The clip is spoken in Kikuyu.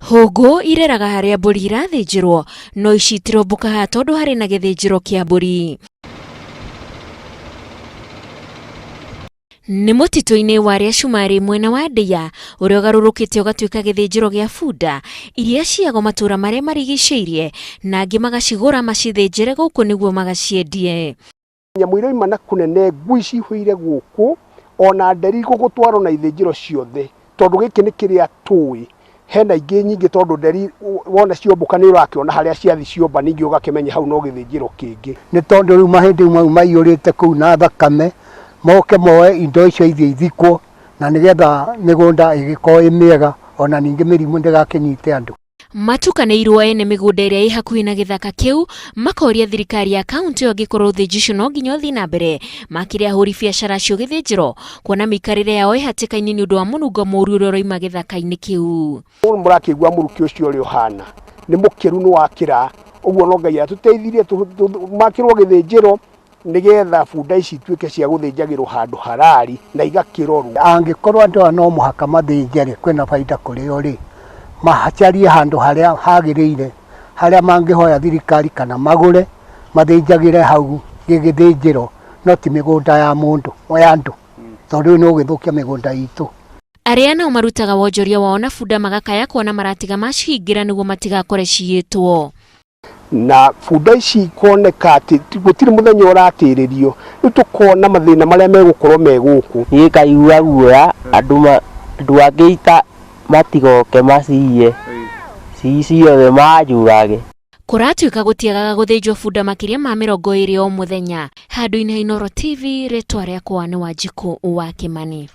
Hũngũ ireraga harĩa mbũri irathĩnjĩrwo, no ici itirombũka haha tondũ harĩ na gĩthĩnjĩro kĩa mbũri. Nĩ mũtitũ-inĩ wa Rĩacumarĩ mwena wa Ndeiya ũrĩa ũgarũrũkĩte ũgatuĩka gĩthĩnjĩro gĩa bunda iria ciyagwo matũra marĩa marigicĩirie na angĩ magacigũra macithĩnjĩre gũkũ nĩguo magaciendie. Nyamũ irauma na kũnene, ngui cihũire gũkũ, ona nderi gũgũtwarwo na ithĩnjĩro ciothe, tondũ gĩkĩ nĩ kĩrĩa tũĩ. Hena ingĩ nyingĩ tondũ nderi wona ciombũka nĩ ũrakĩona harĩa ciathi ciomba ningĩ ũgakĩmenya hau no gĩthĩnjĩro kĩngĩ. Nĩ tondũ rĩu mahĩndĩ mau maiyũrĩte kũu na thakame, moke moe indo icio ithiĩ ithikwo, na nĩgetha mĩgũnda ĩgĩkorwo ĩ mĩega, ona ningĩ mĩrimũ ndĩgakĩnyite andũ. Matukanĩirwo ene mĩgũnda ĩrĩa ĩ hakuhĩ na gĩthaka kĩu makoria thirikari ya kauntĩ ĩyo angĩkorwo ũthĩnji ũcio no nginya ũthiĩ na mbere makĩre ahũri biacara acio gĩthĩnjĩro kuona mĩikarĩre yao ĩ hatĩka-inĩ nĩ ũndũ wa mũnungo mũru ũrĩa ũroima gĩthaka-inĩ kĩu. Mũrakĩigua mũrukĩ ũcio ũrĩa ũhana, nĩ mũkĩru nĩ wakĩra, ũguo no Ngai atũteithirie makĩrwo gĩthĩnjĩro nĩgetha bunda ici ituĩke cia gũthĩnjagĩrwo handũ harari na igakĩrorwo. Angĩkorwo andũ aya no mũhaka mathĩnje-rĩ, kwĩna baida kũrĩ o-rĩ, macarie handũ harĩa hagĩrĩire, harĩa mangĩhoya thirikari kana magũre, mathĩnjagĩre hau gĩthĩnjĩro, no ti mĩgũnda ya mũndũ, ya andũ, tondũ rĩu nĩ ũgĩthũkia mĩgũnda itũ. Arĩa nao marutaga wonjoria wao na bunda magakaya kuona maratiga macihingĩra nĩguo matigakore ciyĩtwo. Na bunda ici ikoneka atĩ gũtirĩ mũthenya ũratĩrĩrio, rĩu tũkona mathĩna marĩa megũkorwo me gũkũ. Niĩ ngaigua guoya andũ andũ angĩ ita matigoke maciiye ci ciothe manjũrage. Kũratuĩka gũtiagaga gũthĩnjwo bunda makĩria ma 20 o mũthenya. Handũ-inĩ ha Inooro TV, rĩtwa rĩakwa nĩ Wanjikũ wa Kĩmani.